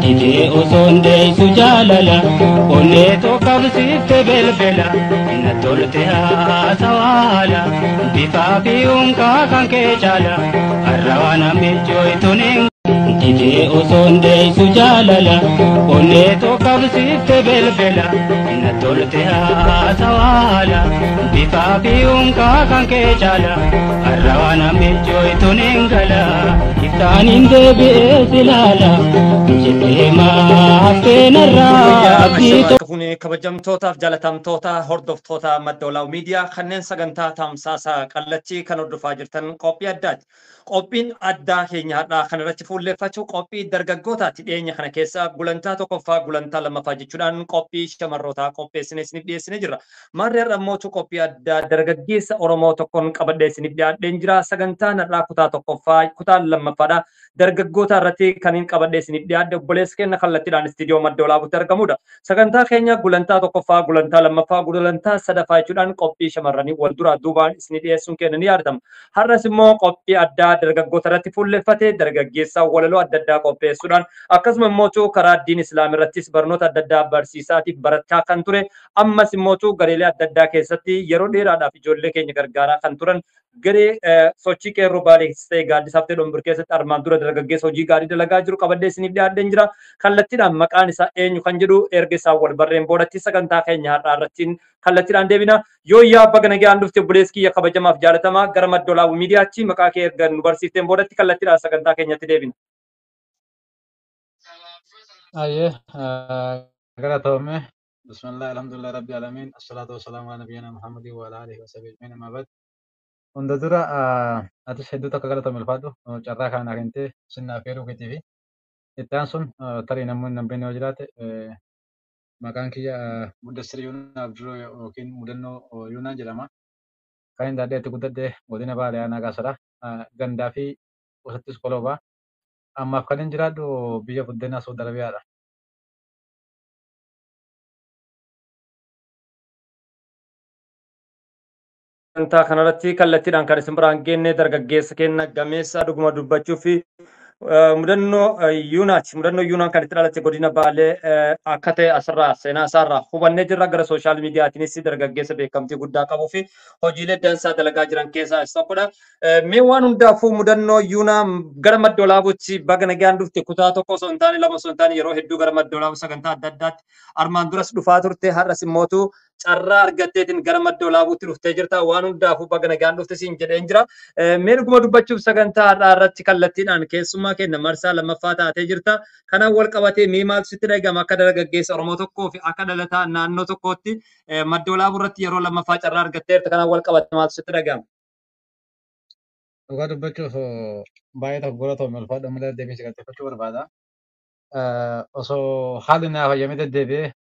Didee osoon deessu jaalala onneetoo qabsiifte belbela na tolte haasawaala bifaa fi unkaa kan kee caala har'a waan michooytuun. Didee osoon deessu jaalala onneetoo qabsiifte belbela na tolte haasawaala bifaa fi unkaa kan kee caala har'a waan michooytuun hin gala iftaaniin deebi'ee silaala jettee maaftee narraa abdii. Kun kabajamtootaaf jaalatamtoota hordoftoota Madda Walaabuu Miidiyaa kanneen sagantaa tamsaasa qallachii kan hordofaa jirtan qophii addaati. Qophiin addaa keenya har'aa kan irratti fuulleffachuu qophii dargaggootaati. Dhiyeenya kana keessa gulantaa tokkoffaa, gulantaa lammaffaa jechuudhaan qophii shamarrootaa qopheessinee isiniif dhiyeessinee jirra. Maarri har'a immoo qophii addaa dargaggeessa Oromoo tokkoon qabadhee isiniif dhiyaadheen jira. Sagantaan har'aa kutaa tokkoffaa, kutaa lammaffaadha. Dargaggoota irratti kan hin qabadhee isiniif dhiyaadhe obboleessa keenya kallattiidhaan istiidiyoo Madda Walaabuutti argamudha. Sagantaa keenya gulantaa tokkoffaa, gulantaa lammaffaa, gulantaa sadaffaa jechuudhaan qophii shamarranii wal duraa duubaan isinii dhiyeessuun keenya ni yaadatama. Har'as immoo qophii addaa dargaggoota irratti fuulleffate dargaggeessaa walaloo adda addaa qopheessuudhaan akkasuma immoo karaa diin islaam irrattis barnoota adda addaa barsiisaatiif barachaa kan ture, ammas immoo gareelee adda addaa keessatti yeroo dheeraadhaaf ijoollee keenya gargaaraa kan turan, garee sochii qeerroo Baalee ta'e gaaddisaaf ta'e Dhombir keessatti armaan dura dargaggeessa hojii gaarii dalagaa jiru qabadhee isiniif dhiyaadheen jira. Kallattiidhaan maqaan isaa eenyu kan jedhu erga isaan wal barreen boodatti sagantaa keenya har'aa irratti kallattiidhaan deebina. Yoo yaa baga nagaan dhufte obboleessi kiyya kabajamaaf jaalatamaa gara Madda Walaabuu Miidiyaatti, maqaa kee erga nu barsiifteen boodatti kallattiidhaan sagantaa keenyatti deebina. Ayyee, galatoome. Bismillah, alhamdulillah, rabbi alamin. Assalatu wassalamu ala nabiyyina Muhammadin wa ala alihi wa sahbihi ajma'in, amma ba'd. Hunda dura atis hedduu takka galatoome, ulfaadhu, carraa kana naa kennitee sinnaaf heeruu keetii fi itti aansuun tarii namoonni hin beekne yoo jiraate, maqaan kiyya Muddassir Yuunaa Abdurroo yookiin Mudannoo Yuunaan jedhama. Kan inni dhaladhee itti guddadhe godina Baalee aanaa Gaasaraa gandaa fi gosattis Koloobaa. Ammaaf kan inni jiraadhu biyya guddinaa Saudi Arabiyaadha. Sagantaa kanarratti kallattiidhaan kan isin biraan geenne dargaggeessa keenya gameessa dhuguma dubbachuu fi Mudannoo Yuunaati. Mudannoo Yuunaan kan itti dhalate godina Baalee akka ta'e asirraa seenaa isaarraa hubannee jirra. Gara sooshaal miidiyaatiinis dargaggeessa beekamtii guddaa qabuu fi hojiilee dansaa dalagaa jiran keessaa isa tokkodha. Mee waan hundaafuu Mudannoo Yuunaa gara Madda Walaabuutti baga nagaan dhufte. Kutaa tokko osoo hin taane, lama osoo hin taane, yeroo hedduu gara Madda Walaabuu sagantaa adda addaatti armaan duras dhufaa turte, har'as immootu carraa argatteetiin gara Madda Walaabuutti dhuftee jirta. Waan hundaafuu baga nagaan dhufte siin jedheen jira. Mee dhuguma dubbachuuf sagantaa har'aa irratti kallattiidhaan keessummaa keenya marsaa lammaffaa taatee jirta. Kanaan wal qabatee mee maaltu sitti dhagahama akka dargaggeessa Oromoo tokkoo fi akka dhalataa naannoo tokkootti Madda Walaabuu irratti yeroo lammaffaa carraa argatteerta? Kanaan wal qabatee maaltu sitti dhagahama? Dhugaa dubbachuuf baay'ee tokko galatoome, ulfaadhu, ammallee deebiin si galateeffachuu barbaada. Osoo haalli naaf hayyamee deddeebi'ee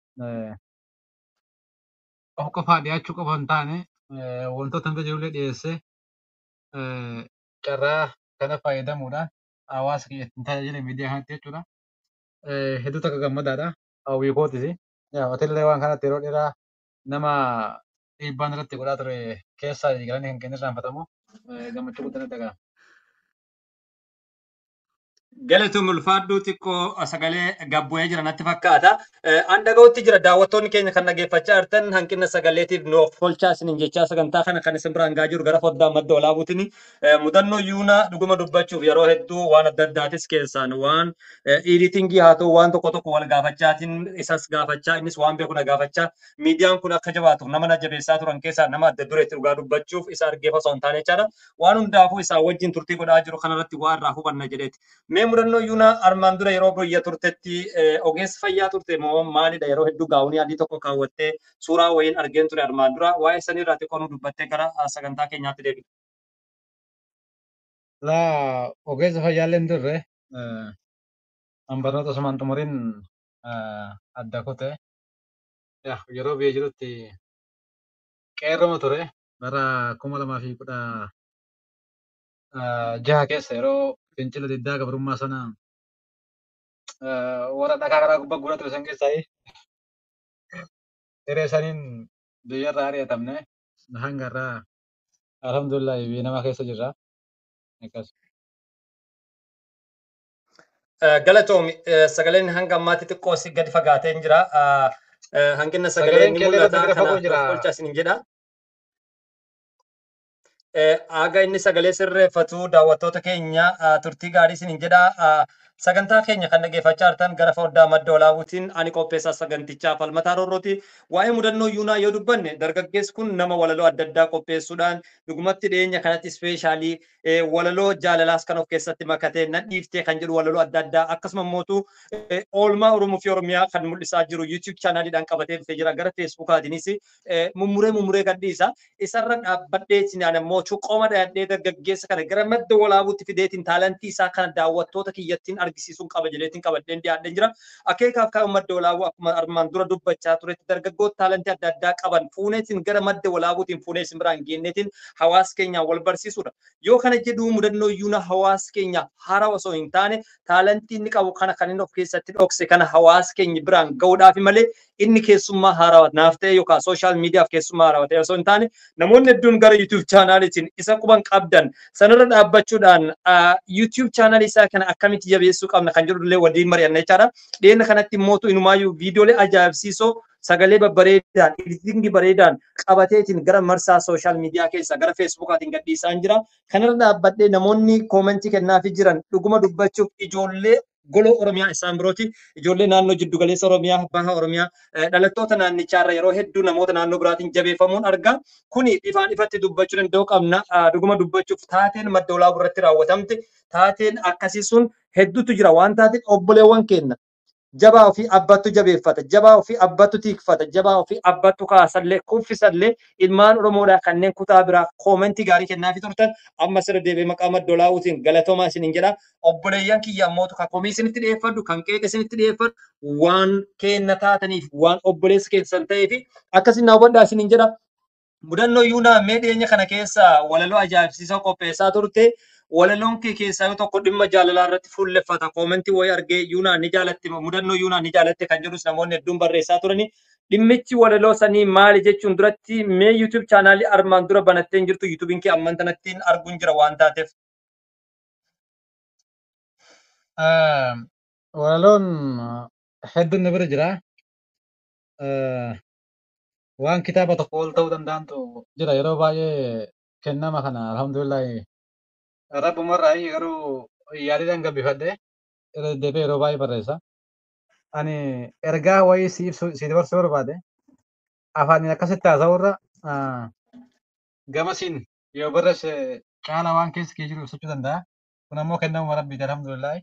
of qofaa dhiyaachuu qofa hin taane, wantoota hunda jirullee dhiyeessee carraa kana fayyadamuudhaan hawaasa kiyya ittiin tajaajila miidiyaa kanatti jechuudha. Hedduu takka gammadaadha. Hawwii kootis. Atillee waan kanatti yeroo dheeraa nama dhiibbaan irratti godhaa ture keessaa galanii kan kennu irraanfatamu, gammachuu guddaan natti dhaga'ama. Galatoom, ulfaadhuu, xiqqoo sagalee gabbu'ee jira natti fakkaata. An dhaga'utti jira, daawwattoonni keenya kan dhageeffachaa jirtan hanqina sagaleetiif nuuf holchaa isiniin jechaa sagantaa kana kan isin biraan gahaa jiru gara foddaa Madda Walaabuutiin. Mudannoo Yuunaa dhuguma dubbachuuf yeroo hedduu waan adda addaatis keessaan waan editingii haa ta'u waan tokko tokko wal gaafachaatiin, isas gaafachaa, innis waan beeku na gaafachaa, miidiyaan kun akka jabaatuuf nama na jabeessaa turan keessaa nama adda dureetti dhugaa dubbachuuf isa argeef osoo hin taane jechaadha. Waan hundaafuu isaa wajjin turtii godhaa jiru kanarratti waa irraa hubanna jedheeti. Mee Mudannoo Yuunaa armaan dura yeroo biyya turtetti ogeessa fayyaa turte moo maalidha? Yeroo hedduu gaawunii adii tokko kaawwattee suuraa wayiin argeen ture armaan dura. Waa'ee sanii irraa xiqqoo nu dubbattee gara sagantaa keenyaatti deebina. Laa, ogeessa fayyaallee hin turre. An barnoota osuma hin xumuriin adda kute. Yeroo biyya jirutti qeerroma ture. Bara 2016 keessa yeroo fincila diddaa gabrummaa sana warra dhakaa karaa gubbaa guuraa ture san keessaa hiree saniin biyyarraa ari'atamne, hanga irraa alhamdulillah biyya namaa keessa jirra. Akkas. Galatoomi, sagaleen hanga ammaatti xiqqoo si gadi fagaatee jira. Hanqina sagalee Sagaleen ni keellee mul'ata. irratti gara fagoo Kanaaf jira. Of isiniin jedha. Aga inni sagalee sirreeffatu, daawwattoota keenya, turtii gaarii isiniin jedha. Sagantaa keenya kan dhaggeeffachaa jirtan gara foddaa Madda Walaabuutiin, ani qopheessaa sagantichaa Falmataa Roorrooti. Waa'ee Mudannoo Yuunaa yoo dubbanne, dargaggeessi kun nama walaloo adda addaa qopheessuudhaan dhugumatti dhiyeenya kanatti specially walaloo jaalalaas kan of keessatti makatee, "Na dhiiftee" kan jedhu walaloo adda addaa, akkasuma mootu oolmaa Oromoo fi Oromiyaa kan mul'isaa jiru YouTube channeliidhaan qabatee dhufee jira. Gara Facebookaatiinis mummuree mummuree gadhiisa. Isarra dhaabbadheetiin ani ammoo qoma dhaadhee dargaggeessa kana gara Madda Walaabuutti fideetiin talentii isaa kana daawwattoota kiyyattiin argisiisuun qaba jedheetiin qabadheen dhiyaadheen jira. Akeekaaf kaa'uun Madda Walaabuu akkuma armaan dura dubbachaa turetti, dargaggoota talentii adda addaa qaban fuuneetiin gara Madda Walaabuutiin fuunee isin biraan geenneetiin hawaasa keenyaan wal barsiisuudha. Yoo kana jedhu, Mudannoo Yuuna hawaasa keenya haaraa osoo hin taane, talentii inni qabu kana kan inni of keessatti dhokse kana hawaasa keenya biraan gahuudhaaf malee, inni keessummaa haarawaa naaf ta'e yookaan social mediaaf keessummaa haarawaa ta'e osoo hin taane, namoonni hedduun gara YouTube channeliitiin isa quban qabdan sanarra dhaabbachuudhaan YouTube channelii isaa kana akkamitti jabeessuu qabna kan jedhu illee waliin mari'anna jechaadha. Dhiyeenya kanatti immoo inumaayyuu viidiyoolee ajaa'ibsiisoo sagalee babbareedaan, editingii bareedaan qabateetiin gara marsaa social media keessa gara Facebookaatiin gadhiisaa jira. Kanarra dhaabbadhee namoonni commentii kennaafii jiran dhuguma dubbachuuf ijoollee goloo Oromiyaa isaan birooti. Ijoollee naannoo jiddugaleessa Oromiyaa, baha Oromiyaa, dhalattoota naannichaarra yeroo hedduu namoota naannoo biraatiin jabeeffamuun argaa. Kuni ifaan ifatti dubbachuu danda'u qabna. Dhuguma dubbachuuf taateen Madda Walaabuu irratti raawwatamte, taateen akkasii sun hedduutu jira waan taateef, obboleewwan keenya, jabaa ofii abbattu jabeeffata, jabaa ofii abbattu tiikfata, jabaa ofii abbattu kaasallee kuffisallee. Ilmaan Oromoodhaa kanneen kutaa biraa commentii gaarii kennaafii turtan, amma sirra deebi'ee maqaa Madda Walaabuutiin galatoomaa isiniin jedha. Obboleeyyan kiyya ammootu kan komii isinitti dhiyeeffadhu, kan qeeqa isinitti dhiyeeffadhu, waan kenna taataniif, waan obboleessa keessan ta'eef akkasin naa hubadhaa isiniin jedha. Mudannoo Yuunaa, mee dhiyeenya kana keessa walaloo ajaa'ibsiisaa qopheessaa turte. Walaloon kee keessaa yoo tokko dhimma jaalalaa irratti fuulleffata. Commentii wayii argee, Yuunaa ni jaalatte, Mudannoo Yuunaa ni jaalatte kan jedhus namoonni hedduun barreessaa turani. Dhimmichi walaloo sanii maali jechuun duratti, mee YouTube channelii armaan dura banattee hin jirtu, YouTubein kee amman tanattiin arguun jira waan taateef. Walaloon hedduun na bira jira. Waan kitaaba tokko ol ta'uu danda'antu jira. Yeroo baay'ee kennama kana, alhamdulillahi, rabbumarraa garuu yaaliidhaan gabbifadhe irra deddeebi'ee yeroo baay'ee barreessa. Ani ergaa wayii si ibsu, si dabarsuu barbaade, afaaniin akkasitti haasa'urra gamasiin yoo barreesse caala waan keessa kee jiru ibsachuu danda'a. Kun ammoo kennamuma rabbiiti, alhamdulillahi.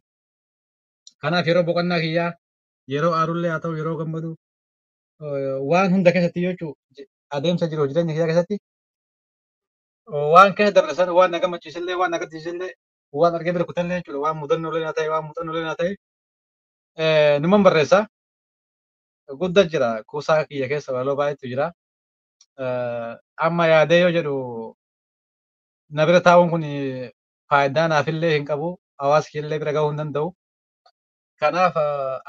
Kanaaf yeroo boqonnaa kiyyaa, yeroo aarullee haa ta'u, yeroo gammadu, waan hunda keessatti jechuu, adeemsa jiru jireenya kiyyaa keessatti waan keessa darbe sana, waan na gammachiisillee, waan na gaddisiisillee, waan argee bira kutallee jechuudha, waan mudannoolee naa ta'e, waan muuxannoolee naa ta'e, numan barreessa. Guddaa jira, kuusaa kiyya keessa walaloo baay'eetu jira. Amma yaadee yoo jedhu, na bira taa'uun kun faayidaa naafillee hin qabu, hawaasa kiyyallee bira gahuu hin danda'u. Kanaaf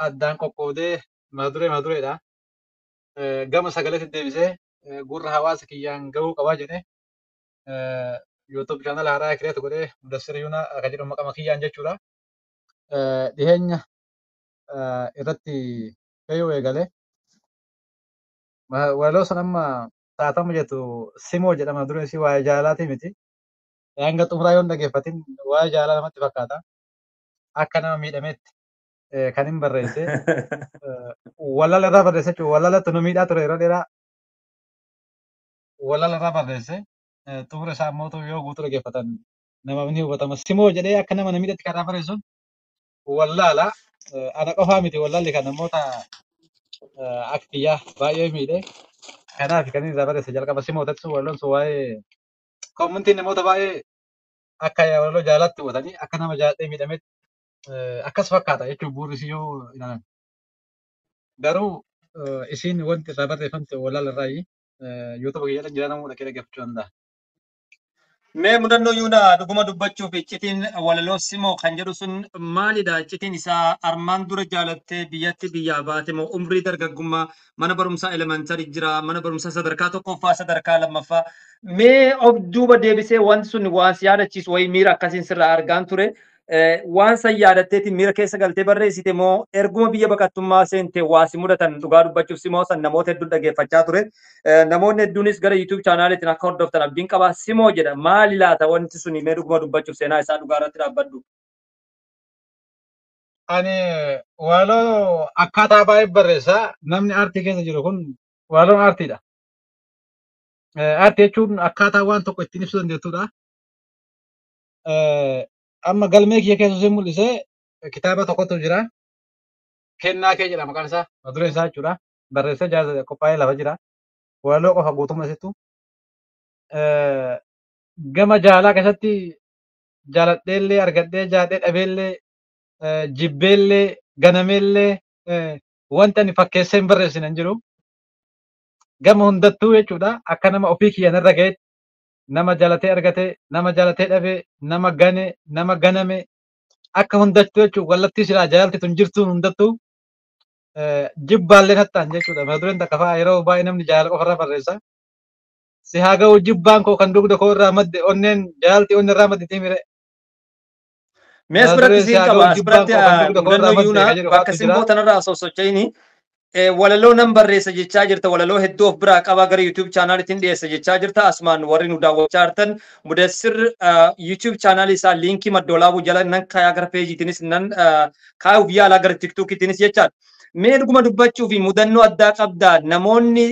addaan qoqqoodee mata duree mata dureedha. Gama sagaleetti deebisee gurra hawaasa kiyyaan gahuu qabaa jedhee, YouTube channel haaraa create godhee, Mudassir Yuunaa kan jedhamu, maqama kiyyaan jechuudha. Dhiheenya irratti fe'uu eegale. Walaloo sun amma taatama jettu Simoo jedhama, dureen isii waa'ee jaalalaati miti. Hanga xumuraa yoo hin dhaggeeffatin waa'ee jaalalaa namatti fakkaata. Akka nama miidhameetti kan hin barreesse. Walala irraa barreesse jechuudha. Walalatu nu miidhaa ture yeroo dheeraa. Walala irraa barreesse. Xumura isaa immoo yoo guutuu dhaggeeffatan namaaf ni hubatama. Simoo jedhee akka nama na miidhatti kan irraa barreessuun wallaala. Ana qofaa miti, wallaalli kan namoota akka kiyyaa baay'ee miidhe. Kanaaf kan inni irraa barreesse jalqaba Simoo ta'e walaloon sun waa'ee commentiin namoota baay'ee akka walaloo jaalatti hubatanii, akka nama jaallatee miidhametti akkas fakkaata jechuun bu'uurri isii yoo ilaalan. Garuu isiin wanti irraa barreeffamte walaala irraayi. YouTube kiyya jira, namuu dhaqee dhaggeeffachuu danda'a. Mee Mudannoo Yuunaa, dhuguma dubbachuuf iccitiin walaloo Simoo kan jedhu sun maalidha? Iccitiin isaa armaan dura jaalattee biyyatti biyyaa baate moo umrii dargaggummaa, mana barumsaa elementary jira, mana barumsaa sadarkaa tokkoffaa, sadarkaa lammaffaa. Mee of duuba deebisee wanti sun waan si yaadachiisu wayii miira akkasiin sirraa argaan ture. Waan san yaadatteetiin miira keessa galtee barreessite moo erguma biyya baqattummaa seente waa si mudatan? Dhugaa dubbachuuf Simoo san namoota hedduu dhaggeeffachaa ture. Namoonni hedduunis gara YouTube chaanaaliitiin akka hordoftan abdiin qaba. Simoo jedha, maali laata wanti suni? Mee dhuguma dubbachuuf seenaa isaa dhugaa irratti dhaabbadhu. Ani walaloo akkaataa baay'ee barreessaa. Namni aartii keessa jiru kun walaloon aartiidha. Aartii jechuun akkaataa waan tokko ittiin ibsuu dandeettudha. Amma galmee kiyya keessa isin mul'isee kitaaba tokkotu jira. Kennaa kee jedha maqaan isaa, mata dureen isaa jechuudha. Barreessee jaarsa qophaa'ee lafa jira. Walaloo qofa guutummaa isittu. Gama jaalalaa keessatti jaaladheellee, argadhee, jaaladhee dhabeellee, jibbeellee, ganameellee, wanta ani fakkeessee hin barreessine hin jiru. Gama hundattuu jechuudha, akka nama ofii kiyyan irra ga'etti, nama jaalatee argate, nama jaalatee dhabe, nama gane, nama ganame, akka hundattuu jechuudha. Wallattii silaa jaalalti tun jirtuun hundattuu jibbaallee hattaan jechuudha. Mata dureen takka fa'aa, yeroo baay'ee namni jaalala qofarraa barreessa. Si haa ga'u jibbaan koo kan dugda koo irraa madde, onneen jaalalti onni irraa madde mire. Mee as Mata biratti dureen si siin haa qaba. ga'u As jibbaan biratti koo kan dugda koo irraa mudannoo madde yuuna kan jedhu bakka faatu jira. simboo tanarraa osoo socho'ini walaloo nan barreessa jechaa jirta. Walaloo hedduu of biraa qaba, gara YouTube chaanaaliitiin dhiyeessa jechaa jirta. Asumaan warri nu daawwachaa jirtan, Mudassir YouTube chaanaalii isaa liinkii maddoolaabuu jala nan kaayaa, gara peejiitiinis nan kaayuuf yaalaa, gara TikTokiitiinis jechaadha. Mee dhuguma dubbachuu fi mudannoo addaa qabdaa, namoonni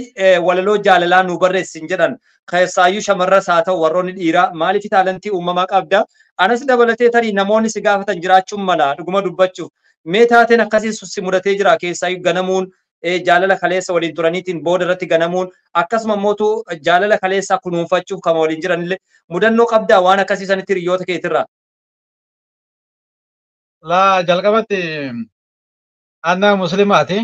walaloo jaalalaa nu barreessin jedhan, keessaayyuu shamarras haa ta'u warroonni dhiiraa, maaliif taalantii uumamaa qabda? Anas dabalatee tarii namoonni si gaafatan jiraachuun mala dhuguma dubbachuuf. Mee taateen akkasii si mudatee jira, keessaayyuu ganamuun, jaalala kaleessa waliin turaniitiin booda irratti ganamuun, akkasuma immoo jaalala kaleessaa kunuunfachuuf kan waliin jiranillee, mudannoo qabdaa waan akkasii sanitti hiriyoota keetirraa? Laa, jalqabatti anna muslimaati.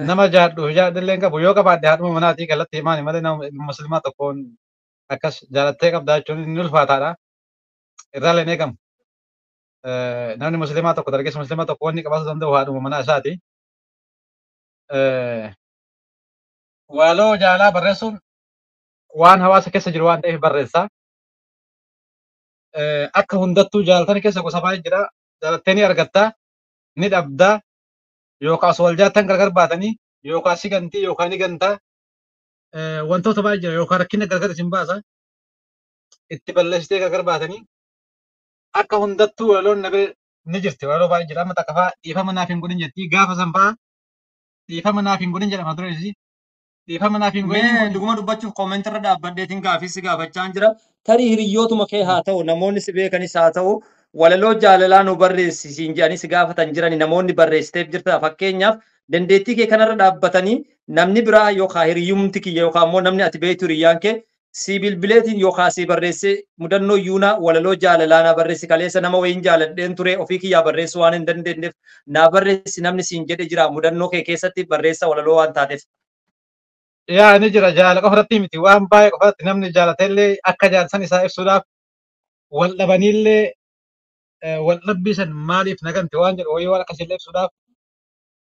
Nama jaadhu jaadhillee hin qabu, yoo qabaadhe haadhuma manaatii kallattii himaani malee nama muslimaa tokkoon akkas jaalattee qabdaa jechuun inni ulfaataadha. Irraallee hin eegamu. Namni muslimaa tokko, dargaggeessa muslimaa tokko, wanni qabaachuu danda'u haadhuma manaa isaati. Walaloo jaalalaa barreessuun waan hawaasa keessa jiru waan ta'eef barreessa. Akka hundattuu jaalatan keessa gosa baay'ee jira. Jaalattee ni argatta, ni dhabda, yookaan osoo wal jaalatan gargar baatanii, yookaan si gantii yookaan ni gantaa. Wantoota baay'ee jira, yookaan rakkina gargar isin baasa. Itti balleessitee gargar baatanii, akka hundattuu walaloon na bira ni jirti. Walaloo baay'ee jira. Amma takka fa'aa "Dhiifama naaf hin godhin" jetti. Gaafa san fa'aa "Dhiifama naaf hin godhin" jedhama dura isii. Dhiifama naaf hin godhin hin Mee godhin. dhuguma dubbachuuf comment irra dhaabbadheetiin gaafii si gaafachaa jira. Tarii hiriyyootuma kee haa ta'u, namoonni si beekanis haa ta'u, walaloo jaalalaa nu barreessi siin jedhanii si gaafatan jirani, namoonni barreessiteef jirta? Fakkeenyaaf dandeettii kee kanarra dhaabbatanii namni biraa yookaan hiriyyumti kiyya yookaan immoo namni ati beektu, hiriyyaan kee si bilbileetiin yookaan si barreessee, "Mudannoo yuuna walaloo jaalalaa naa barreessi, kaleessa nama wayiin jaaladheen ture, ofii kiyyaa barreessuu waan hin dandeenyeef naa barreessi" namni siin jedhe jira, mudannoo kee keessatti barreessa walaloo waan taateef? Yaa, ni jira. Jaalala qofa irratti miti, waan baay'ee qofa irratti namni jaalatellee akka jaalatan isaa ibsuudhaaf, wal dhabaniillee wal dhabbii san maaliif nagante waan jedhu wayii waan akkasiillee ibsuudhaaf,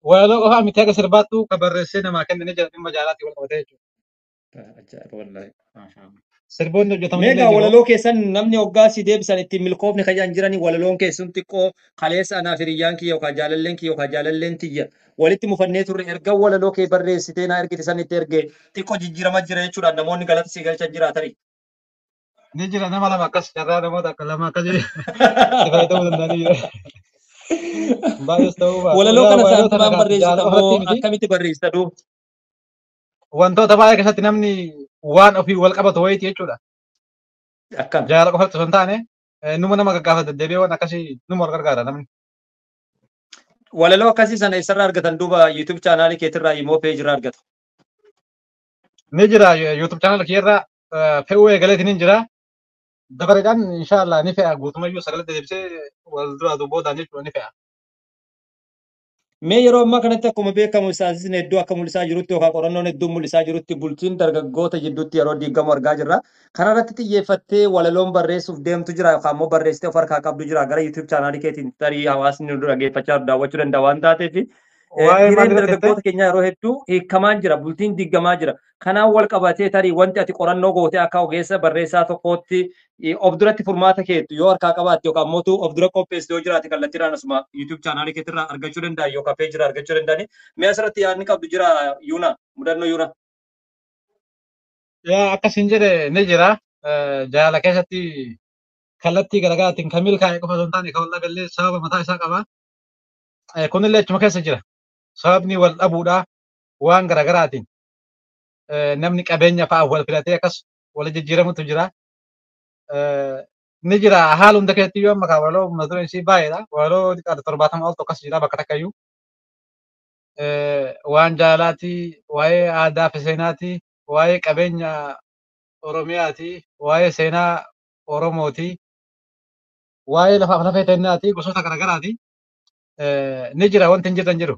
walaloo qofaa miti, akka sirbaattuu kan barreessee namaa kenne ni jira, dhimma jaalalaatiin wal qabatee jechuudha. Ajaa'iba wallaahi. Sirboonni hojjetaman illee Meegaa jiru. walaloo keessan namni hoggaa si deebisan ittiin milkoofne kan jedhan jiranii, walaloon keessun xiqqoo kaleessa anaaf hiriyyaan kiyya yookaan jaalalleen kiyya yookaan jaalalleen tiyya walitti mufannee turre, erga walaloo kee barreessitee naa ergite san itti erge xiqqoo jijjiirama jira jechuudhaan namoonni galata si galchan jiraatanii? Ni jira, nama lama akkas, carraa namoota akka lama akkas itti fayyadamuu danda'anii jiru. Baay'ees ta'uu baatu. Walaloo Yaa kana walaloo tana saantimaan kaati barreessita jaalala qofa moo irratti miti. akkamitti barreessita duuba? Wantoota baay'ee keessatti namni waan ofii wal qabatu wayiiti jechuudha. Akkam. Jaalala qofa irratti osoo hin taane, numa nama gaggaafata deddeebi'ee, waan akkasii numa wal gargaara namni. Walaloo akkasii sana eessarraa argatan duuba? YouTube chaanaalii keetirraa immoo peejirraa argatu? Ni jira, YouTube channel kiyyarra fe'uu eegaleetiin hin jira. Dabareedhaan inshaallah ni fe'a, guutumayyuu sagalee deebisee wal duraa boodaan jechuudha ni fe'a. Mee yeroo ammaa kanatti akkuma beekamu istaatistiksiin hedduu akka mul'isaa jirutti yookaan qorannoon hedduun mul'isaa jirutti, bultiin dargaggoota jidduutti yeroo diigamu argaa jirra. Kana irratti xiyyeeffattee walaloon barreessuuf deemtu jira yookaan immoo barreessitee of harkaa qabdu jira? Gara YouTube chaanaalii keetiin tarii hawaasni nu dhaggeeffachaa jiru daawwachuu danda'a waan taateef, Waa'ee Hireen maal irratti jettee? Dargaggoota keenyaa yeroo hedduu hiikamaa jira, bultiin diigamaa jira. Kanaan wal qabatee tarii wanti ati qorannoo gootee akka ogeessa barreessaa tokkootti of duratti furmaata keettu yoo harkaa qabaatte yookaan mootuu of dura qopheessitu yoo jiraate, kallattiidhaan asuma YouTube chaanaalii keetirraa argachuu danda'an yookaan peejirraa argachuu danda'ani. Mee asirratti yaadni qabdu jira, Yuuna, mudannoo Yuuna? Yaa, akkasin jedhe ni jira. Jaalala keessatti kallattii garaagaraatiin kan milkaa'e qofa osoo hin taane kan wal dhabe sababa mataa isaa qaba. Kunillee achuma keessa jira. Sababni wal dhabuudha waan garaagaraatiin. Namni qabeenya fa'aa wal filatee akkas wal jijjiiramutu jira. Ni jira, haala hunda keessatti iyyuu amma kaa walaloo mata dureen isii baay'eedha. Walaloo xiqqaate 70 ol tokkos jira bakka takka iyyuu. Waan jaalalaati, waa'ee aadaa fi seenaati, waa'ee qabeenya Oromiyaati, waa'ee seenaa Oromooti, waa'ee lafaaf lafee teennaati, gosoota garaagaraati. Ni jira, wanti hin jirre hin jiru.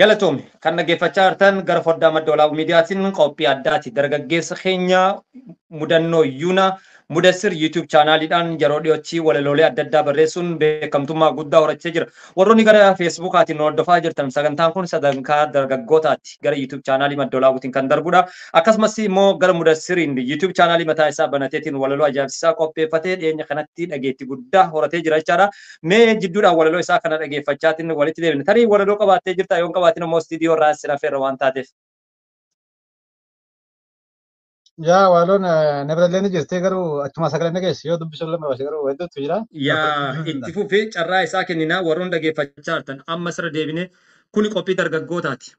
Galatoomi. Kan dhaggeeffachaa jirtan gara foddaa Madda Walaabuu Miidiyaatiin qophii addaati. Dargaggeessa keenya mudannoo Yuuna Mudassir YouTube chaanaaliidhaan yeroo dhiyootti walaloolee adda addaa barreessuun beekamtummaa guddaa horachaa jira. Warroonni gara Feesbuukaatiin hordofaa jirtan, sagantaan kun sagantaa dargaggootaati. Gara YouTube chaanaalii Madda Walaabuutiin kan darbudha. Akkasumas immoo gara Mudassiriin YouTube chaanaalii mataa isaa banateetiin walaloo ajaa'ibsiisaa qopheeffatee dhiyeenya kanatti dhageettii guddaa horatee jira jechaadha. Mee jidduudhaan walaloo isaa kana dhageeffachaatiin walitti deebine. Tarii walaloo qabaattee jirta, yoo hin qabaatin immoo istiidiyoo irraa si rafeerra waan taateef. Yaa, walaloon na birallee ni jirti, garuu achuma sagalee na geessi yoo dubbisuu illee barbaachise, garuu hedduutu jira. Yaa, itti fufee carraa isaa kenninaa. Warroonni dhageeffachaa jirtan, amma sirra deebine, kuni qophii dargaggootaati.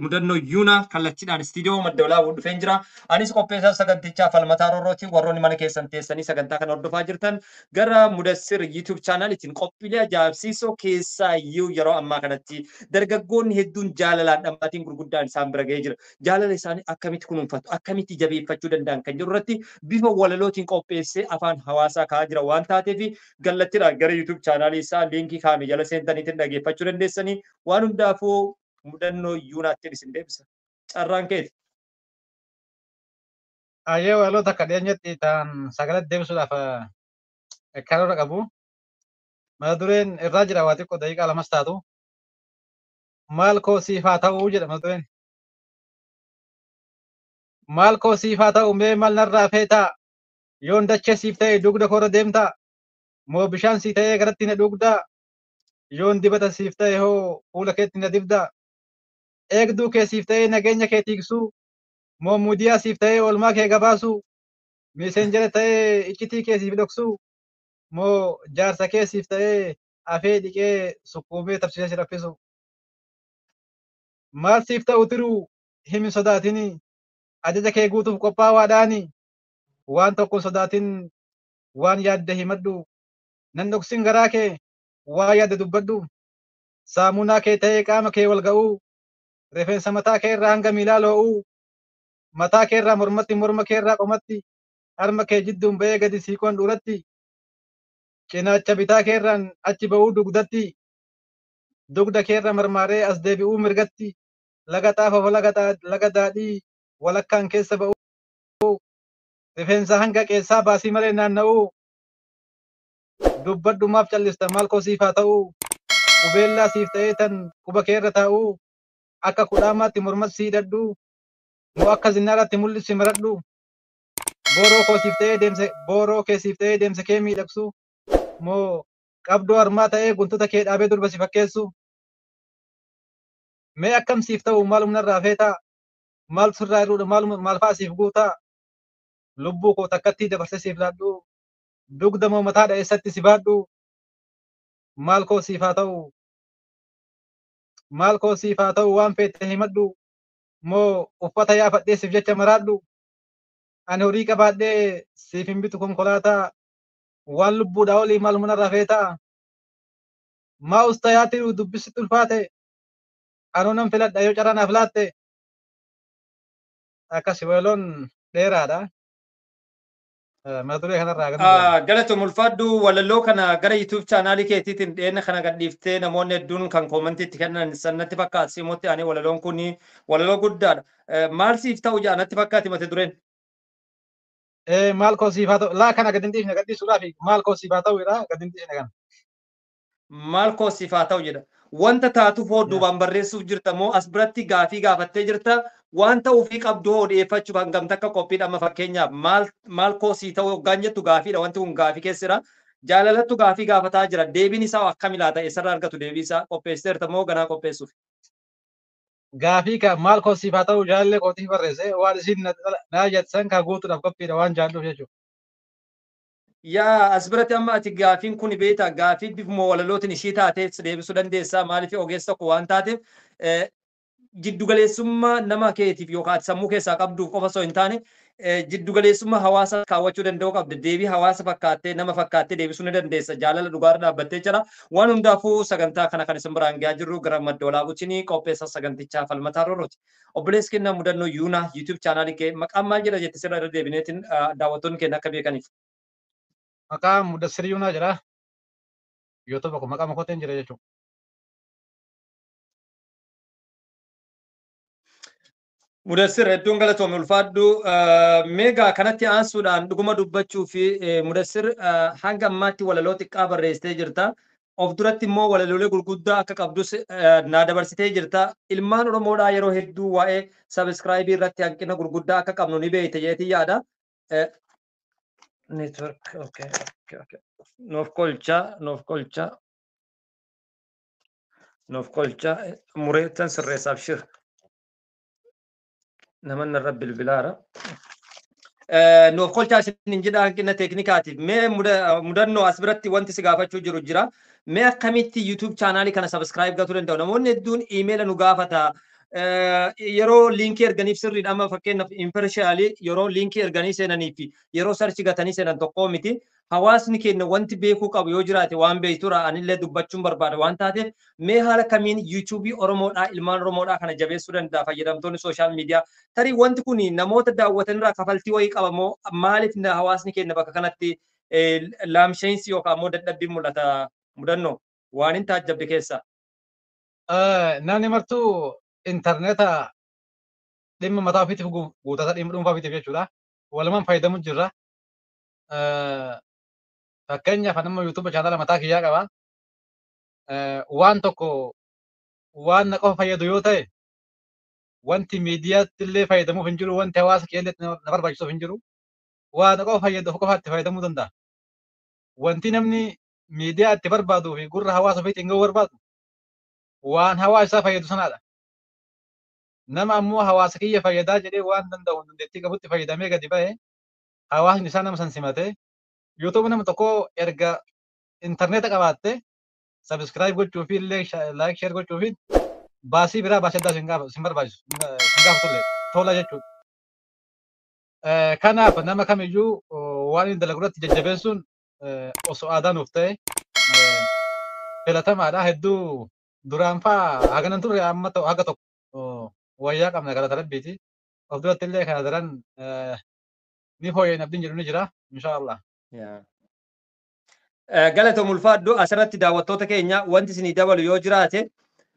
Mudannoo Yuunaa kallattiidhaan istiidiyoo Madda Walaabuu dhufeen jira. Anis qopheessaa sagantichaa Falmataa Roorrooti. Warroonni mana keessan teessanii sagantaa kana hordofaa jirtan, gara Mudassir YouTube chaanaalitiin qophiilee ajaa'ibsiisoo keessaa iyyuu yeroo ammaa kanatti dargaggoonni hedduun jaalalaan dhammaatiin gurguddaan isaan bira ga'ee jira. Jaalala isaanii akkamitti kunuunfatu, akkamitti jabeeffachuu danda'an kan jiru irratti bifa walalootiin qopheessee afaan hawaasaa kaa'aa jira waan taateef, kallattiidhaan gara YouTube chaanaalii isaa liinkii kaa'ame jala seentaniitiin dhageeffachuu dandeessanii. Waan hundaafuu mudannoo Yuunaatti isin deebisa. Carraan keeti. Ayyee, walaloo takka dhiyeenyatti ta'an sagalee deebisuudhaaf karoora qabu. Mata dureen irraa jira, waa xiqqoo daqiiqaa lamas taatu. "Maal koo siif haa ta'uu" jedha mata dureen. Maal koo siif haa ta'u, mee maal narraa feetaa? Yoon dachee siif ta'e dugda koorra deemtaa? Moo bishaan sii ta'ee garatti na dhugdaa? Yoon dibata siif ta'e hoo fuula keetti na dibdaa? Eegduu kee siif ta'ee nageenya kee tiiksuu? Moo muudiyaa siif ta'ee oolmaa kee gabaasuu? Miiseenjera ta'ee iccitii kee siif dhoksuu? Moo jaarsa kee siif ta'ee afee dhiqee sukkuumee tarsiisee si raffisu? Maal siif ta'u tiruu, himi sodaatini, ajaja kee guutuuf qophaawaadhaani. Waan tokko hin sodaatin, waan yaadde himadhu, nan dhoksin garaa kee, waa yaadde dubbadhu. Saamunaa kee ta'ee qaama kee wal ga'uu, rifeensa mataa kee irraa hanga miilaa loo'uu, mataa kee irraa mormatti, morma kee irraa qomatti, harma kee jidduun ba'ee gadi siiqoon dhuuratti, cinaacha bitaa kee irraan achi ba'uu dugdatti, dugda kee irra marmaaree as deebi'uu mirgatti, laga xaafoo laga daadhii walakkaan keessa ba'uu, rifeensa hanga qeessaa baasii malee naanna'uu. Dubbadhu, maaf callista? Maal koo siif haa ta'uu? Qubeellaa siif ta'ee tan quba kee irra taa'uu, akka kudhaamaatti mormas si hidhadhu, moo akka zinnaaraatti mul'isi maradhu? Booroo kee siif ta'ee deemsa kee miidhagsu, moo qabdoo harmaa ta'ee guntuta kee dhaabee durba si fakkeessu? Mee akkam siif ta'u, maal humnarraa feetaa? Maal sirraa hir'uudha, maal fa'aa siif guutaa? Lubbuu koo takkatti dabarsee siif laadhu, dugda moo mataadha, eessatti si baadhu? Maal koo siif haa ta'u, maal koo siif haa ta'u, waan feete himadhu. Moo uffata yaafadhee siif jecha maraadhu? Ani horii qabaadhee siif hin bitu konkolaataa. Waan lubbuudhaa olii maal humnarraa feetaa? Maa ustayaatiru dubbisitti ulfaate? Anuu nan filadha yoo carraa naaf laatte. Akkas, weeloon dheeraadha. Mata duree kanarraa gama. Galatoom, ulfaadhu. Walaloo kana gara YouTube chaanaalii keetiitiin dhiyeenya kana gadhiiftee namoonni hedduun kan koomantiitti kennan sannatti fakkaata. Siimotti ani walaloon kun walaloo guddaadha. Maal siif ta'u jaa natti fakkaati mata dureen. Maal koo siif haa ta'u, laa kana gadi hin dhiifne, gadhiisuudhaaf maal koo siif haa ta'uudha, gadi hin dhiifne kana. Maal koo siif haa ta'u jedha. Wanta taatuuf hoo duubaan barreessuuf jirta moo as biratti gaafii gaafattee jirta? Waan ta'uufii qabdu hoo dhiyeeffachuuf hangam takka qophiidha? Amma fakkeenyaaf maal koo sii ta'u hoggaan jettu gaafiidha. Wanti kun gaafii keessira. Jaalalattu gaafii gaafataa jira. Deebiin isaa akkam ilaata? Eessarraa argatu deebii isaa? Qopheessiteerta moo ganaa qopheessuuf? Gaafii ka maal koo siif haa ta'u jaalallee kootiif barreesse waan isin na jettan ka guutuudhaaf qophiidha waan jaalluuf jechuudha. Yaa, as biratti amma ati gaafiin kun beektaa, gaafii bifuma walalootiin ishii taatee deebisuu dandeessaa. Maaliif ogeessa tokko waan taateef jiddugaleessummaa nama keetiif yookaan ati sammuu keessaa qabduuf qofa osoo hin taane, jiddugaleessummaa hawaasa kaawwachuu danda'uu qabda. Deebii hawaasa fakkaattee, nama fakkaattee deebisuu ni dandeessa. Jaalala dhugaarra dhaabbattee jira. Waan hundaafuu sagantaa kana kan isin biraan gahaa jirru gara Madda Walaabuutiin, qopheessa sagantichaa Falmataa Roorooti. Obboleessi kennaa Mudannoo Yuunaa, YouTube chaanaalii kee maqaan maal jedha jette sirra irra deebineetiin daawwattoonni keenya akka beekaniif? Maqaa Mudassir Yuunaa jedha. Yoo tokko maqaa makoteen jira jechuudha. Mudassir, hedduun galatoome, ulfaadhu. Meegaa kanatti aansuudhaan dhuguma dubbachuu fi Mudassir, hanga ammaatti walaloo xiqqaa barreessitee jirta. Of duratti immoo walaloolee gurguddaa akka qabdus naa dabarsitee jirta. Ilmaan Oromoodhaa yeroo hedduu waa'ee subscribe irratti hanqina gurguddaa akka qabnu ni beekte jeetii yaada. Network, okay. Nuuf kolcha, nuuf kolcha. Nuuf kolcha, mureettan sirreessaaf shir. Namanni irra bilbilaara. Nuuf kolchaa isin jedha hanqina teeknikaatiif. Mee Mudannoo, as biratti wanti si gaafachuu jiru jira. Mee akkamitti YouTube chaanaalii kana subscribe gatuu danda'u? Namoonni hedduun iimeela nu gaafata. Yeroo liinkii erganiif sirriidha. Amma fakkeenyaaf impartially yeroo liinkii erganii seenanii fi yeroo search gatanii seenan tokkoo miti. Hawaasni keenya wanti beekuu qabu yoo jiraate waan beektura anillee dubbachuun barbaada waan taateef, mee haala kamiin YouTube Oromoodhaa, ilmaan Oromoodhaa kana jabeessuu danda'a fayyadamtoonni social media? Tarii wanti kun namoota daawwatanirraa kafaltii wayii qaba moo maaliif hawaasni keenya bakka kanatti laamsheensi yookaan immoo dadhabbiin mul'ata, Mudannoo, waan hin taajjabde keessaa? Namni martuu intarneeta dhimma mataa ofiitiif guutata, dhimma dhuunfaa ofiitiif jechuudha. Walumaan fayyadamu jirra. Fakkeenyaaf nama YouTube chaanala mataa kiyyaa qaba. Waan tokko waan na qofa fayyadu yoo ta'e, wanti miidiyaatti illee fayyadamuuf hin jiru, wanti hawaasa kiyya illee na barbaachisuuf hin jiru. Waan na qofa fayyadu of qofa itti fayyadamuu danda'a. Wanti namni miidiyaa itti barbaaduu fi gurra hawaasa ofiitiin gahuu barbaadu waan hawaasa isaa fayyadu sanaadha. Nama ammoo hawaasa kiyya fayyadaa jedhee waan danda'u dandeettii qabutti fayyadamee gadi ba'e, hawaasni isaa nama san simatee, YouTube nama tokko erga intarneeta qabaatte subscribe gochuu fi illee like, share gochuu fi baasii biraa baasii addaa sin gaafa sin barbaachisu, sin gaafatullee tola jechuudha. Kanaaf nama kamiyyuu waan inni dalagu irratti jajjabeessuun osoo aadaa nuuf ta'e filatamaadha. Hedduu duraan fa'aa haganan turre, amma haga tokko wayyaa qabna, galata Rabbiiti. Of duratti illee kana daran ni fooyya'in abdiin jedhu ni jira, inshaallah. Galatoom, ulfaadhu. Asirratti daawwattoota keenya wanti isinii dabalu yoo jiraate,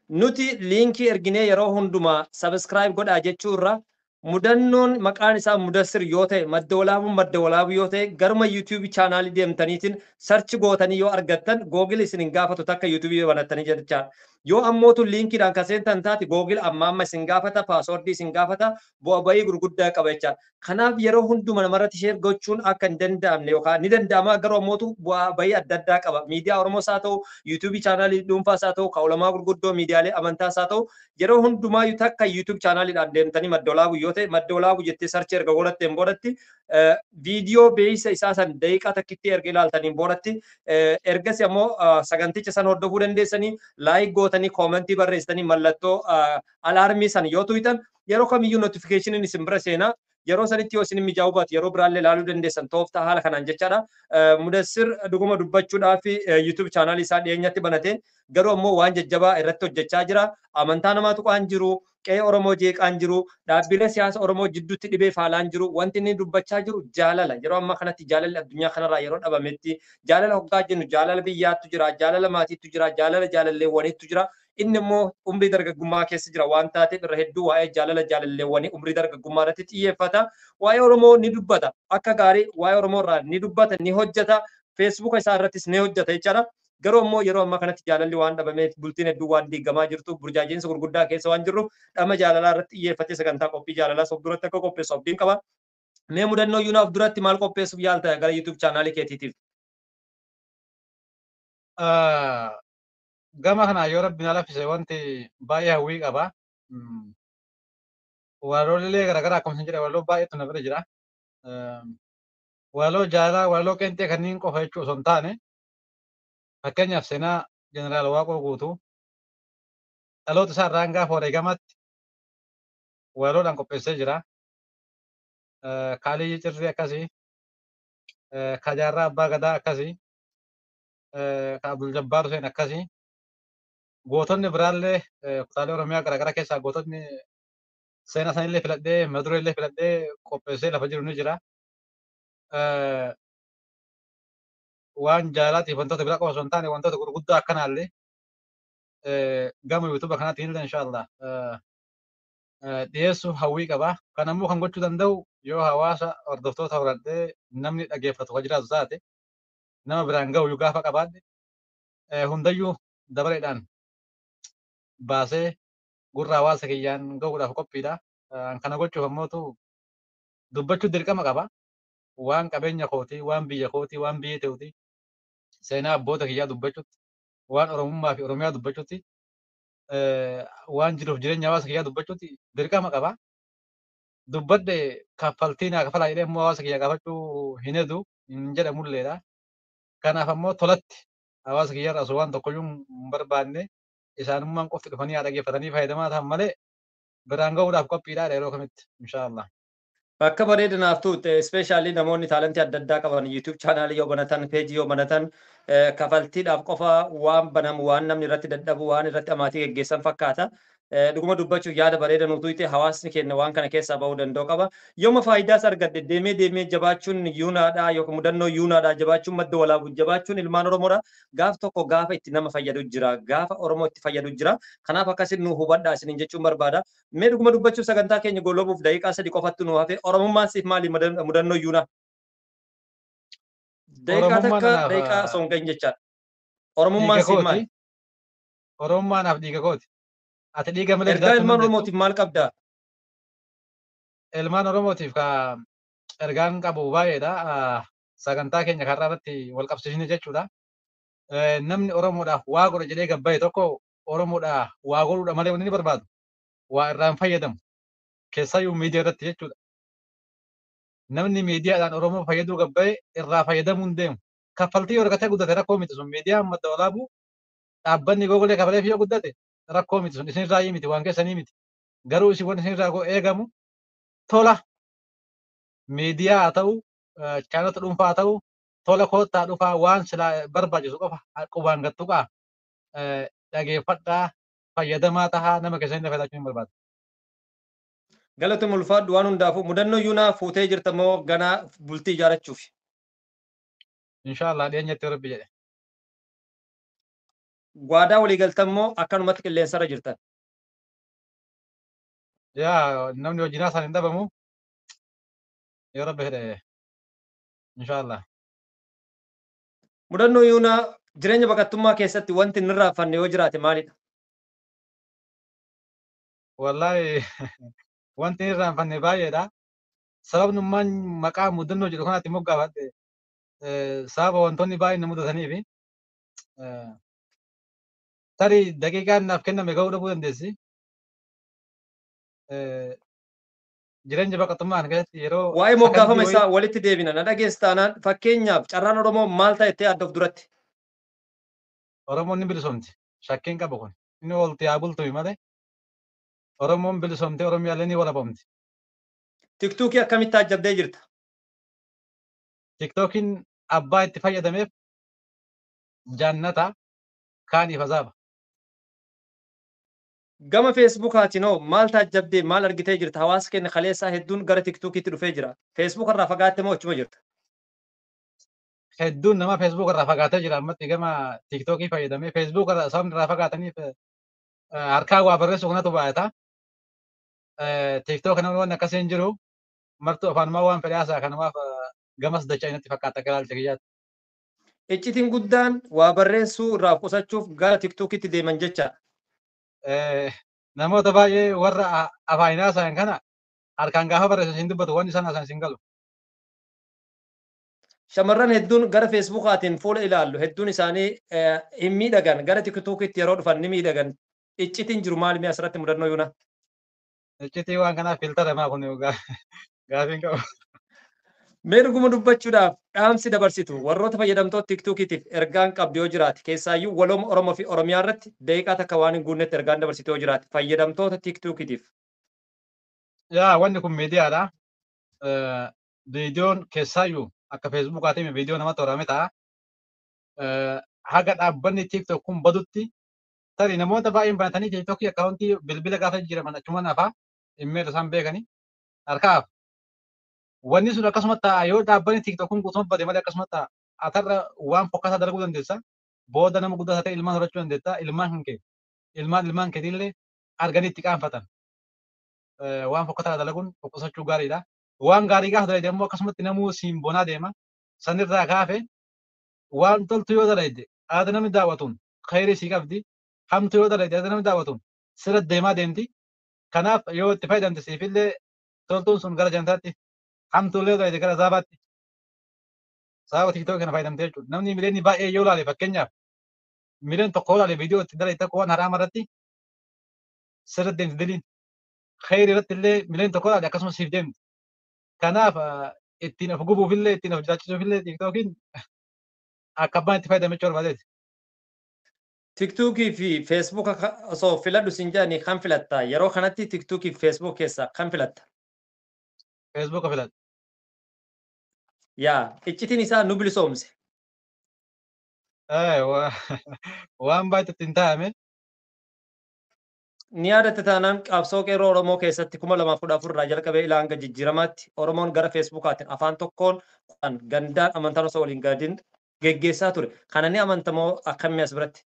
nuti liinkii erginee yeroo hundumaa subscribe godhaa jechuu irra, Mudannoon maqaan isaa Mudassir yoo ta'e, Madda Walaabuun Madda Walaabuu yoo ta'e, garuma YouTube chaanaalii deemtaniitiin search gootanii yoo argattan, Google isin hin gaafatu takka YouTube banattanii jechaadha. Yoo ammootu liinkiidhaan kan seentan taate, Google amma amma isin gaafata, password isin gaafata, bu'a bayii gurguddaa qaba jechaadha. Kanaaf yeroo hunduma namarratti share gochuun akka hin danda'amne yookaan ni danda'ama, garuu ammootu bu'aa bayii adda addaa qaba. Miidiyaa Oromoos haa ta'u, YouTube chaanaalii dhuunfaas haa ta'u, kaa'ulamaa gurguddoo miidiyaalee amantaas haa ta'u, yeroo hundumaayyuu takka YouTube chaanaaliidhaan deemtanii Madda Walaabuu yoo ta'e, Madda Walaabuu jettee search erga godhatteen boodatti, viidiyoo beeksisa isaa san daqiiqaa takkitti erga ilaaltaniin boodatti, ergasii ammoo saganticha san hordofuu dandeessanii, like gootanii, comment barreessitanii, mallattoo alarm san yoo tuqxan, yeroo kamiyyuu notificationiin isin bira seenaa. Yeroo sanitti yoo isin mijaa'uu baate, yeroo biraallee ilaaluu dandeessan tooftaa haala kanaan jechaadha. Mudassir dhuguma dubbachuudhaaf YouTube chaanaalii isaa dhiyeenyatti banate, garuu ammoo waan jajjabaa irratti hojjechaa jira. Amantaa namaa tuqaan jiru, qe'ee Oromoo jeeqaan jiru, dhaabbilee siyaasa Oromoo jidduutti dhibee faalaan jiru. Wanti inni dubbachaa jiru jaalala. Yeroo ammaa kanatti jaalalli addunyaa kanarraa yeroo dhabametti, jaalala hoggaa jennu jaalala biyyaattu jira, jaalala maatiittu jira, jaalala jaalalleewwaniittu jira. Inni immoo umrii dargaggummaa keessa jira waan taateef, irra hedduu waa'ee jaalala jaalalleewwanii umrii dargaggummaa irratti xiyyeeffata. Waa'ee Oromoo ni dubbata. Akka gaarii waa'ee Oromoo irraa ni dubbata, ni hojjeta. Feesbuuka isaa irrattis ni hojjeta jechaadha. Garuu ammoo yeroo ammaa kanatti jaalalli waan dhabameef bultiin hedduu waan diigamaa jirtu burjaajeensa gurguddaa keessa waan jirruuf dhama jaalalaa irratti xiyyeeffatee sagantaa qophii jaalalaa of duratti akka qopheessu abdiin qaba. Mee mudannoo yuunaa of duratti maal qopheessuuf yaalta gara YouTube chaanaalii keetiitiif? Gama kana yoo rabbi na laffise wanti baay'ee hawwii qaba. Walaloolee garaagaraa akkuma isin jedhe walaloo baay'eetu na bira jira. Walaloo jaalalaa, walaloo qeenxee kanneen qofa jechuu osoo hin taane fakkeenyaaf seenaa Jeneraal Waaqoo Guutuu dhaloota isaa irraan gaafa wareegamaatti walaloodhaan qopheessee jira. Kaaliyyi Cirrii akkasii, ka Jaarraa Abbaa Gadaa akkasii, ka Abdul Jabbaar Hussein akkasii. Gootonni biraallee kutaalee Oromiyaa garaagaraa keessaa gootonni seenaa sanillee filadhee mata dureellee filadhee qopheessee lafa jiru ni jira. Waan jaalalaatiif wantoota biraa qofa osoo hin taane wantoota gurguddaa akkanaallee gama yuutuuba kanaatiin illee inshaallah dhiyeessuuf hawwii qaba. Kan ammoo kan gochuu danda'u yoo hawaasa hordoftoota horadhee namni dhageeffatu kan jiraatu taate nama biraan gahu gaafa qabaadhe hundayyuu dabareedhaan baasee gurra hawaasa kiyyaan gahuudhaaf qophiidha. Kana gochuuf ammootu dubbachuu dirqama qaba. Waan qabeenya kootii, waan biyya kootii, waan biyya ta'uutii seenaa abboota kiyyaa dubbachuutti, waan Oromummaa fi Oromiyaa dubbachuutti, waan jiruuf jireenya hawaasa kiyyaa dubbachuutti dirqama qaba. Dubbadhe kaffaltii naa kafalaa jedhee immoo hawaasa kiyya gaafachuu hin hedu hin jedhamulleedha. Kanaaf ammoo tolatti hawaasa kiyyarraa osoo waan tokkoyyuu hin barbaanne isaanummaan qofti dhufanii haa dhaggeeffatanii fayyadamaa ta'an malee biraan gahuudhaaf qophiidha yeroo kamitti inshaallah. Bakka bareeda naaf tuutte ispeeshaalii namoonni taalentii adda addaa qaban YouTube chaanaalii yoo banatan peejii yoo banatan kafaltiidhaaf qofa waan banamu waan namni irratti dadhabu waan irratti amaatii geggeessan fakkaata. Dhuguma dubbachuuf yaada bareeda nuuf tuutte hawaasni keenya waan kana keessaa bahuu danda'u qaba. Yooma faayidaas argadhe deemee deemee jabaachuun yuunaadhaa yookiin mudannoo yuunaadhaa jabaachuun madda walaabu jabaachuun ilmaan Oromoodha. Gaaf tokko gaafa itti nama fayyadu jira. Gaafa Oromoo itti fayyadu jira. Kanaaf akkasiin nu hubadhaa isiniin jechuun barbaada. Mee dhuguma dubbachuuf sagantaa keenya goolobuuf daqiiqaa 3 qofattu nu hafe. Oromummaan siif maali mudannoo yuunaa? Daqiiqaa takka daqiiqaa osoo hin gahin jechaadha. Oromummaan siif maali? Oromummaan naaf dhiiga kooti. Ati dhiiga malee Ergaa ilmaan Oromootiif maal qabda? Ilmaan Oromootiif ka ergaan qabu baay'eedha. Sagantaa keenya karraa irratti wal qabsiisne jechuudha. Namni Oromoodhaaf waa godha jedhee gabbaa'e tokko Oromoodhaaf waa godhuudha malee wanni inni barbaadu waa irraa hin fayyadamu. Keessayyuu miidiyaa irratti jechuudha. Namni miidiyaadhaan Oromoo fayyaduu gabbaa'e irraa fayyadamuu hin deemu. Kaffaltii yoo argatee guddate rakkoo miti sun miidiyaan madda walaabuu dhaabbanni googolee kafaleef yoo guddate rakkoo miti sun isinirraa miti waan keessanii miti. Garuu isin wanni isinirraa eegamu tola miidiyaa haa ta'u chaanota dhuunfaa haa ta'u tola koottaa dhufaa waan silaa barbaachisu qofa qubaan gattuqaa dhageeffadhaa fayyadamaa tahaa nama keessanii fayyadachuu hin barbaadu. Galatuma ulfaadhu waan hundaafuu mudannoo yuunaa fuutee jirta moo ganaa bultii ijaarrachuuf? Inshaallah dhiyeenyatti rabbi jedhe. Gwaadaa walii galtan moo akkanumatti qilleensarra jirtan? Yaa namni wajjinaa isaan hin dhabamu yoo rabbi fedhe inshaallah. Mudannoo yuunaa jireenya baqattummaa keessatti wanti hin irraanfanne yoo jiraate maalidha? Wallaahi wanti hin irraanfanne baay'eedha. Sababnummaan maqaa mudannoo jedhu kanaatti moggaafadhe sababa wantoonni baay'een na mudataniifi tarii daqiiqaan naaf kenname gahuu dhabuu dandeessi. Jireenya baqattummaa kana keessatti yeroo Waa'ee moggaafama isaa walitti deebina na dhageessa taanaan fakkeenyaaf carraan Oromoo maal ta'e itti adda of duratti? Oromoon ni bilisoomti. Shakkiin qabu kun. Inni oolti haa bultu malee. Oromoon bilisoomtee Oromiyaallee ni walabamti. Tiktookii akkamitti taajjabdee jirta? Tiktookiin abbaa itti fayyadameef jannata kaaniif azaaba. Gama Feesbuukaatiin hoo maal taajjabdee maal argitee jirta? Hawaasa keenya kaleessaa hedduun gara Tiktookiitti dhufee jira. Feesbuuk irraa fagaatte moo achuma jirta? Hedduun nama Feesbuuk irraa fagaatee jira ammatti gama Tiktookii fayyadamee Feesbuuk irraa sababni irraa fagaataniif harkaa waa barreessu kanatu baay'ata. Tiktook namni waan akkasii hin jiru martuu afaanumaa waan fedhe haasa'a kanumaaf gamas dachaa natti fakkaata akka ilaalcha kiyyaatti. Iccitiin guddaan waa barreessuu irraa qusachuuf gara TikTokitti deeman jecha. Namoota baay'ee warra afaan haasa'an kana harkaan gaafa barreessan hin dubbatu, wanni isaan haasa'an hin galu. Shamarran hedduun gara Feesbuukaatiin fuula ilaallu hedduun isaanii hin miidhagan, gara TikTokitti yeroo dhufan ni miidhagan. Iccitiin jiru maali mee asirratti mudannoo yuuna? Iccitii waan kanaaf filtara maa kun gaafiin qabu. Mee dhuguma dubbachuudhaaf dhaamsi dabarsitu warroota fayyadamtoota TikTokiitiif ergaan qabdu yoo jiraate, keessaayyuu walooma Oromoo fi Oromiyaa irratti daqiiqaa takka waan hin guunnetti ergaan dabarsitu yoo jiraate fayyadamtoota TikTokiitiif. Yaa, wanni kun miidiyaadha. Viidiyoon keessaayyuu akka Feesbuukaatiin viidiyoo namatti horame ta'a. Haga dhaabbanni TikTok kun badutti tarii namoota baay'een banatanii TikTokii akkaawuntii bilbila gaafa jijjiiraman achumaan hafaa dhimmeera isaan beekanii harkaaf. Wanni sun akkasuma ta'a yoo dhaabbanni TikTok kun guutummaa bade malee akkasuma ta'a. Atarra waan fokkataa dalaguu dandeessa. Booda nama guddaa ta'e ilmaan horachuu dandeetta. Ilmaan kan kee ilmaan ilmaan keetiillee arganii itti qaanfatan. Waan fokkataa dalaguun fokkusachuu gaariidha. Waan gaarii gaafa dalagde immoo akkasumatti namuu siin bonaa deema. Sanirraa kaafe waan toltu yoo dalagde aada namni daawwatuun khayrii sii qabdi. Hamtu yoo dalagde aada namni daawwatuun sirra deemaa deemti. Kanaaf yoo itti fayyadamte siifillee toltuun sun gara jantaatti, hamtuullee yoo dalagde gara zaabaatti. Sababa TikTok kana fayyadamte jechuudha. Namni miliyoonni baay'ee yoo ilaale, fakkeenyaaf miliyoon 1 yoo ilaale, viidiyoo itti dalagde tokko waan haraama irratti sirra deemti diliin. Khayrii irratti illee miliyoon 1 ilaale akkasumas siif deemti. Kanaaf ittiin of gubuufillee ittiin of jiraachisuufillee TikTokiin akka abbaan itti fayyadame jechuu barbaadeeti. TikTokii fi Facebook osoo filadhu siin jedhanii kan filatta? Yeroo kanatti TikTokii fi Facebook keessaa kan filatta? Feesbuuka filadha. Yaa, iccitiin isaa nu bilisoomse. Waan baay'ee ittiin taa'ame. Ni yaadatta taanaan qabsoo qeerroo Oromoo keessatti 2014 irraa jalqabee ilaa hanga jijjiiramaatti Oromoon gara Feesbuukaatiin afaan tokkoon kan gandaan amantaan osoo waliin gadin geggeessaa ture. Kana ni amantamoo akkamii as biratti?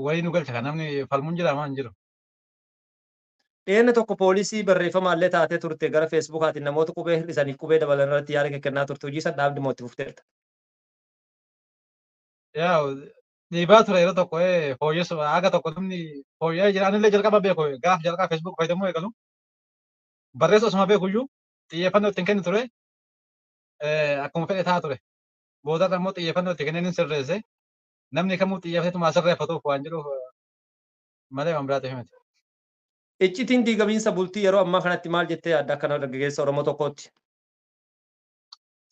Wayii nu galcha kan namni falmuun jira maa hin jiru. Dhiyeenya tokko poolisii barreeffamaallee taatee turte, gara Feesbuukaatiin namoota qubee hir'isaniif qubee dabalan irratti yaada kennaa turte. Hojii san dhaabni moo itti fufteerta? Yaa, dhiibaa ture yeroo tokko fooyyessu haga tokko namni fooyya'ee jira. Anillee jalqaba beeku gaaf jalqaba Facebook fayyadamuu eegalu. Barreessa osuma beeku iyyuu xiyyeeffannoo ittiin kennu ture. Akkuma fedhe ta'a ture. Boodarra immoo xiyyeeffannoo itti kenneen sirreesse. Namni kamuu xiyyeeffateetuma sirreeffatuuf waan jedhuuf malee waan biraatiif miti. Iccitiin diigamiinsa bultii yeroo ammaa kanatti maal jettee yaadda akka nama dargaggeessa Oromoo tokkootti?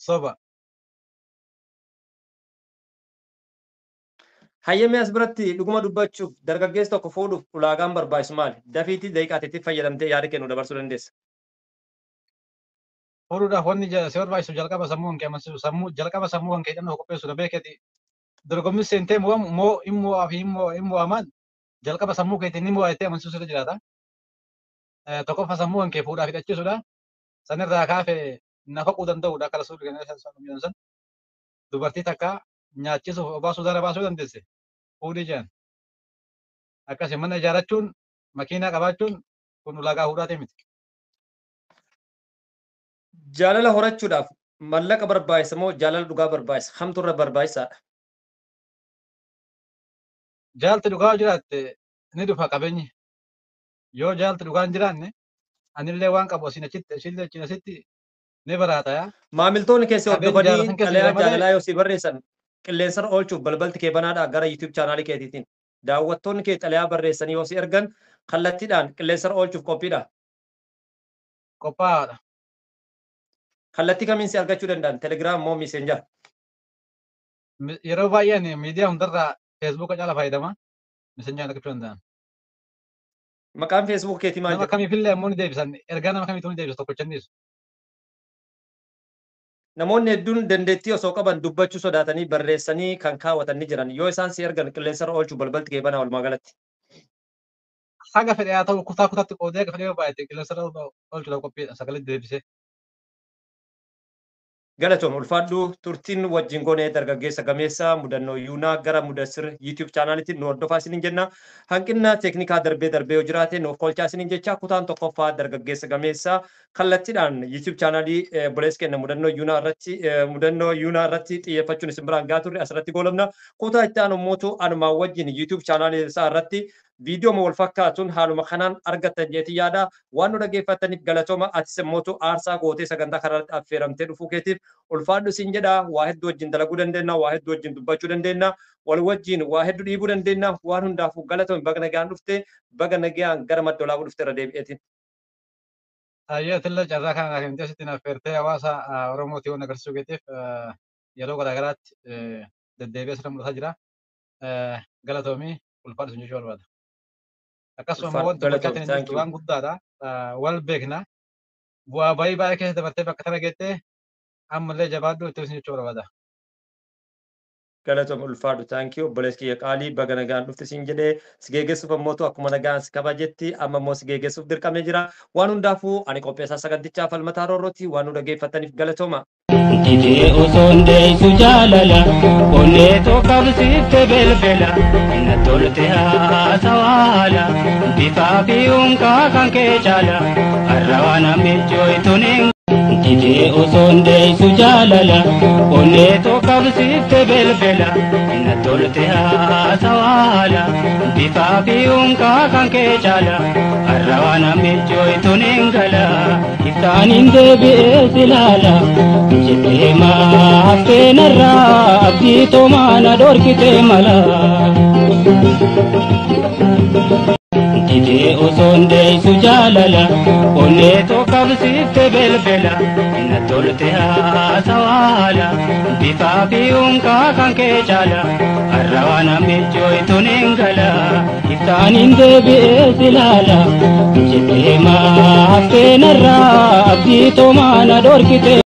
Soba. Hayyamee as biratti dhuguma dubbachuuf dargaggeessi tokko fuudhuuf ulaagaan barbaachisu maali? Dafiitii daqiiqaatiitti fayyadamtee yaada kennu dabarsuu dandeessa. Fuudhuudhaaf wanni si barbaachisu jalqaba sammuu kan kee amansiisu, sammuu jalqaba sammuu kan kee hidhannoo qopheessuudha beekeeti. Dorgommii seentee mo'amu moo hin fi hin mo'aman jalqaba sammuu keetiin ni mo'a jettee amansiisuu irra jiraata. Tokkoffaa sammuu kan kee fuudhaaf hidhachiisuudha. Sanirraa kaafe nafaquu danda'uudha akka rasuulli kenna san. Dubartii takka nyaachisuuf obaasuu dara baasuu dandeesse. Fuudhii jedhan. Akkasii mana ijaarrachuun makiinaa qabaachuun kun ulaagaa fuudhaatii miti. Jaalala horachuudhaaf mallaqa barbaachisa moo jaalala dhugaa barbaachisa? Kamtu irra barbaachisaadha? Jaalti dhugaa yoo jiraatte ni dhufa qabeenyi. Yoo jaalti dhugaa hin jiraanne anillee waan qabu asiin achitti ishillee achiin asitti ni baraata yaa. Maamiltoonni keessi Qabeenyi hordofanii jaalala san keessa xalayaa jira malee jaalalaa yoo si barreessan qilleensarra oolchuuf balbalti kee banaadhaa gara YouTube chaanaalii keetiitiin. Daawwattoonni kee xalayaa barreessanii yoo si ergan kallattiidhaan qilleensarra oolchuuf qophiidha? Qophaa'aadha. Kallattii kamiin si argachuu danda'an? Telegram moo Messenger? Yeroo baay'ee ani miidiyaa hundarraa Feesbuuka caala fayyadama. Messenger argachuu danda'an. Maqaan Facebook keetii maal Nama jedhama? kamiifillee ammoo ni deebisan. Ergaa nama kamiituu ni deebisa tokkocha hin dhiisu. Namoonni hedduun dandeettii osoo qaban dubbachuu sodaatanii barreessanii kan kaawwatan ni jiran. Yoo isaan si ergan qilleensarra oolchuuf balbalti kee banaa walumaa galatti? Haga fedhe haa ta'u, kutaa kutaatti qoodee haga fedhe yoo baay'ate qilleensarra oolchuudhaaf qophiidha. Sagalee deebisee. Galatoom ulfaadhu turtiin wajjin goonee dargaggeessa gameessa mudannoo yuunaa gara Mudassir YouTube chaanaalitti nu hordofaa isiniin jenna. Hanqina teeknikaa darbee darbee yoo jiraate nuuf kolchaa isiniin jecha kutaan tokkoffaa dargaggeessa gameessa kallattiidhaan YouTube chaanaalii bulees kenna mudannoo yuunaa irratti mudannoo yuunaa irratti xiyyeeffachuun isin biraan gaa turre asirratti goolabna. Kutaa itti aanu mootu anumaa wajjin YouTube chaanaalii isaa irratti viidiyoo wal fakkaatuun haaluma kanaan argattan jeetii yaada. Waan nu dhaggeeffattaniif galatooma. Atis immoo aarsaa gootee sagantaa kanarratti affeeramtee dhufuu keetiif ulfaadhu siin jedha. Waa hedduu wajjin dalaguu dandeenya, waa hedduu wajjin dubbachuu dandeenya, wal wajjin waa hedduu dhiibuu dandeenya. Waan hundaafuu galatoome, baga nagaan dhufte, baga nagaan gara madda olaabuu dhufte irra deebi'eetiin. Ayyaatilla carraa kana naaf himtee sitti affeertee hawaasa Oromootii waan agarsiisuu keetiif yeroo garaagaraatti deddeebi'ee asirra mul'ataa jira. Galatoomii ulfaadhu sun jechuu barbaada. Akkasuma immoo wanti gochaa jirtu waan guddaadha. Wal beekna. Bu'aa bayii baay'ee keessa dabartee bakka tana geettee ammallee jabaadhu itti jechuu barbaada. Galatoom ulfaadhu, thank you obboleessi kiyya qaalii, baga nagaan dhufte siin jedhee si geeggeessuuf ammootu akkuma nagaan si kabajetti amma immoo si geeggeessuuf dirqamee jira. Waan hundaafuu ani qopheessaa sagantichaa Falmataa Roorrooti. Waan nu dhaggeeffattaniif galatooma. Didee osoon deessu jaalala onnee tokkabsiifte belbela na tolte haasawaala bifaa fi unkaa kan kee caala har'a waan ammichooytuun. Didee osoon deessu jaalala onnee tokkabsiifte belbela na tolte haasawaala bifaa fi unkaa kan kee caala har'a waan ammichooytuun hin gala iftaaniin deebi'ee silaala jettee maaftee narraa abdii toomaa na dhorkitee mala. Didee osoon deessu jaalala onnee tokkabsiifte belbela na tolte haasawaala bifaa fi unkaa kan kee caala har'a waan ammichooytuun hin gala iftaaniin deebi'ee silaala jettee maaftee narraa abdii toomaa na dhorkitee.